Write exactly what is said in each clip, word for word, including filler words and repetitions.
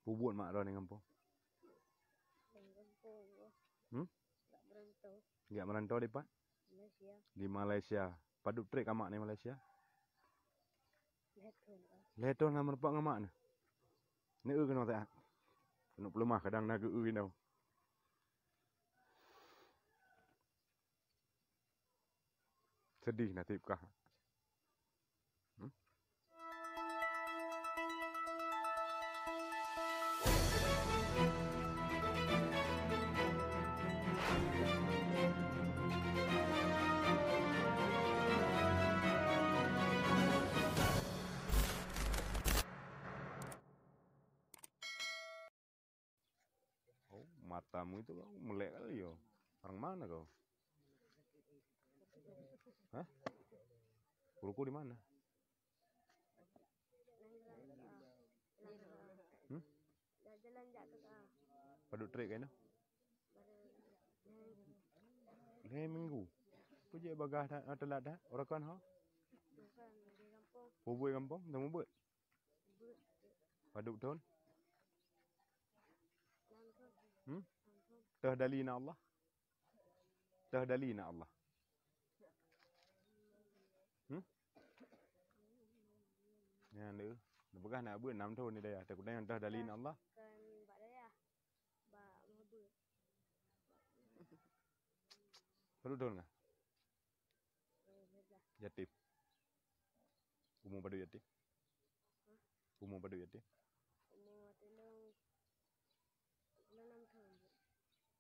Peue buet mak droeneuh ngon po? Ngon po. Hmm? Geujak merantau. Geujak merantau di pat? Malaysia. Di Malaysia. Padub trép ka mak nibak Malaysia? Lhèe thôn. Lhèe thôn na meurumpok ngon mak nyoe. Neu-eu keunoe that. Keuneuk peuleumah kadang na geu-eu inoe. Sedih nasib kah. Hmm? Oh, matamu itu kau melek kali yo. Orang mana kau? Hah? Guruku di mana? Hmm? Padub trép keunoe? Lhèe minggu. Peue jeuet bagah that, teulat that? Uroe kon ho? Peue buet gampông? Teumeubeuet? Padub thôn? Hmm? Toh dali na Allah? Toh dali na Allah? Hmm? Nyan deuh. Neupeugah na beuet nam thôn di dayah. Takot nyan toh dali na Allah? Kon bak dayah. Bak meubeut. Padub thôn kah? Yatim. Umu padub yatim? Umu padub yatim? Umu watèe nyoe, nyoe nam thôn.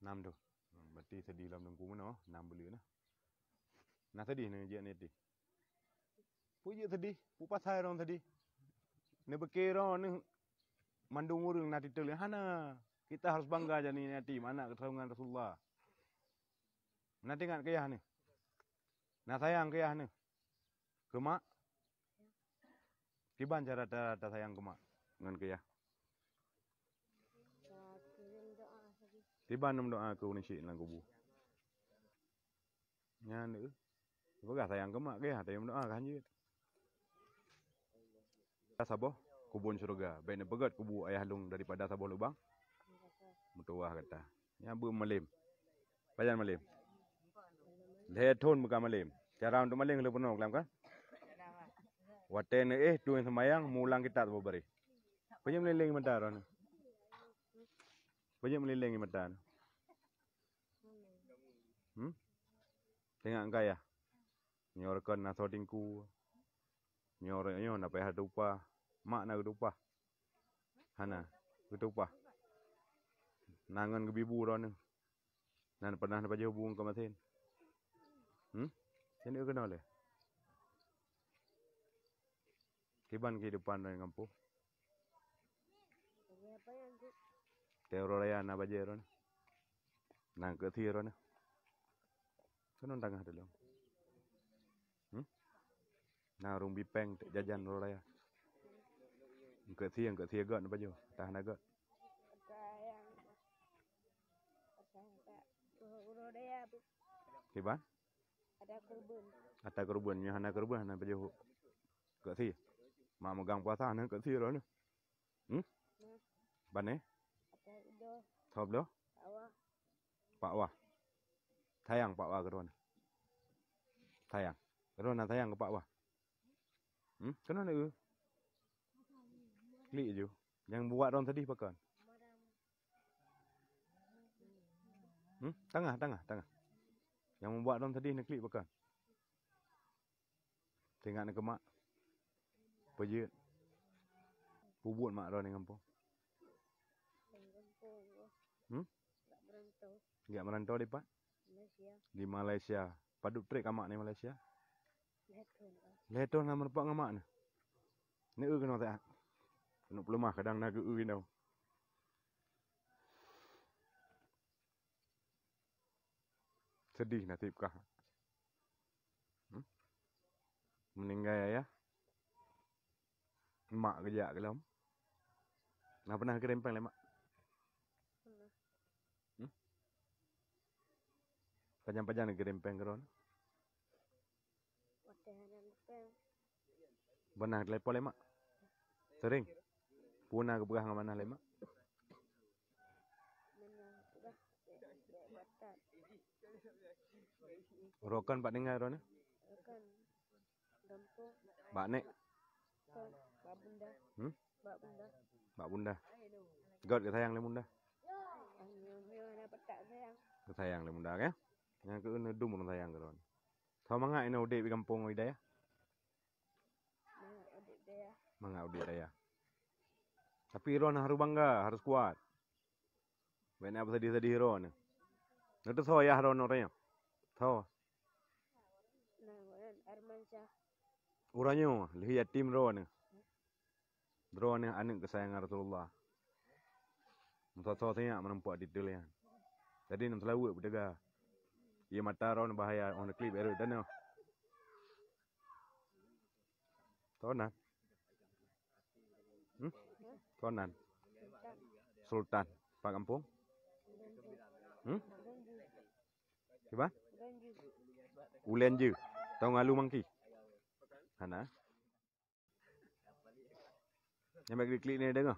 Nam thôn. Hmm, berarti sedih lom teungku meunoe, nam buleuen nah. Na sedih neu jeuet yatim? Peue jeuet sedih? Peue pasai droe sedih? Neubeuke droe neu mandum ureueng na titeuleueng. Hana. Kita harus bangga jadi yatim, anak keturunan Rasulullah. Na teuingat keu yah neu? Na sayang keu yah neu? Keu mak? Kiban cara ta-, tasayang keu mak ngon keu yah? Kiban meudoa keu ureueng syik lam kubu. Nyan deuh. Peugah sayang keu mak keu yah, tapi meudoa ka hanjeuet. Saboh kubun syeuruga, bèk neupeugèt kubu ayah lôn daripada saboh lubang. Meutuwah gata. Nyan beuet malém. Pajan malém? Lhèe thôn beuka malém. Cara untuk malém lôn peunoh kelam kan? Watèe neuéh tueng seumayang, meuulang kitab saboh baréh. Peue jeuet meulileng mata droeneuh? Peue jeuet meulileng mata nyoe? Hmm? Teuingat keu yah. Nyoe reukon na soe teungku. Nyoe re-, nyoe na payah teuupah. Mak na geuteuupah? Hana geuteuupah. Na ngon geubi bu droeneuh. Na pernah na pajoh bu ngon keumaten? Hmm? Nyan keunoe lé. Kiban keuhidupan droeneuh ngon po? Teuh uroe raya na bajèe droeneuh. Na keu sie droeneuh. Keunoe tangah teuh lom. Hmm? Na ureueng bi pèng teuk jajan uroe raya. Keu sie, keu sie göt na pajoh, tah na göt. Kiban? Ata keureubeuen. Ata keureubeuen, nyoe hana keureubeuen, hana pajoh. Keu sie. Mak meugang puasa na keu sie droeneuh. Hmm? Ban nyoe? Ata keureubeuen. Soe bloe? Pak Wah. Pak Wah. Sayang Pak Wah keu droeneuh. Sayang. Droeneuh sayang keu Pak Wah. Hmm? Keunoe neu. Klik ju. Nyang buat droeneuh sedih pakon? Hmm? Tangah, tangah, tangah. Nyang buat droeneuh sedih neuklik pakon? Teuingat keu mak. Peue jeuet? Peue buet mak droeneuh ngon po? Hmm? Geujak meurantau di pat? Di Malaysia. Padub trép ka mak nibak Malaysia? Lhèe thôn na meurumpok ngon mak nyoe. Neu-eu keunoe that. Keuneuk peuleumah kadang na geu-eu inoe. Sedih nasib kah. Hmm? Meuninggai ayah. Mak geujak keu lom. Na pernah geurempeng lé mak? Hmm? Pajan-pajan geurempeng keu droeneuh? Watèe hana geurempeng. Pernah telepon lé mak? Sering? Peue na geupeugah ngon manah lé mak? Uroe kon pat tinggai droeneuh? Kon gampông. Bak nek? Kon, bak bunda. Hmm? Bak bunda. Bak bunda. Göt geusayang lé bunda. Ah, nyoe, nyoe na peutak sayang. Geusayang lé bunda, kan? Nyang keu neudum ureueng sayang keu droeneuh. Soe mangat inoe udép di gampông Hidayah? Mangat udép dayah. Mangat udép dayah. Tapi droeneuh harus bangga, harus kuat. Bèk na peusadih-sadih droeneuh. Neuteusoe yah droeneuh nyoe? Soe? Nah, Armansyah. Uroe nyoe lheueh yatim droeneuh. Droeneuh aneuk keusayangan Rasulullah. Meusoe-soe sinyak meureumpok titel nyan. Jadi neuseulaweuet peuteuga. Ié mata droeneuh bahaya, oh neuklip erot tanoh. Soe nan? Hmm? Soe nan? Sultan. Pat gampông? Hmm? Kiban? Ulen Jeuh. Tông Alu Mangki. Hana. Nyang bèk klik-klik ni deungoe.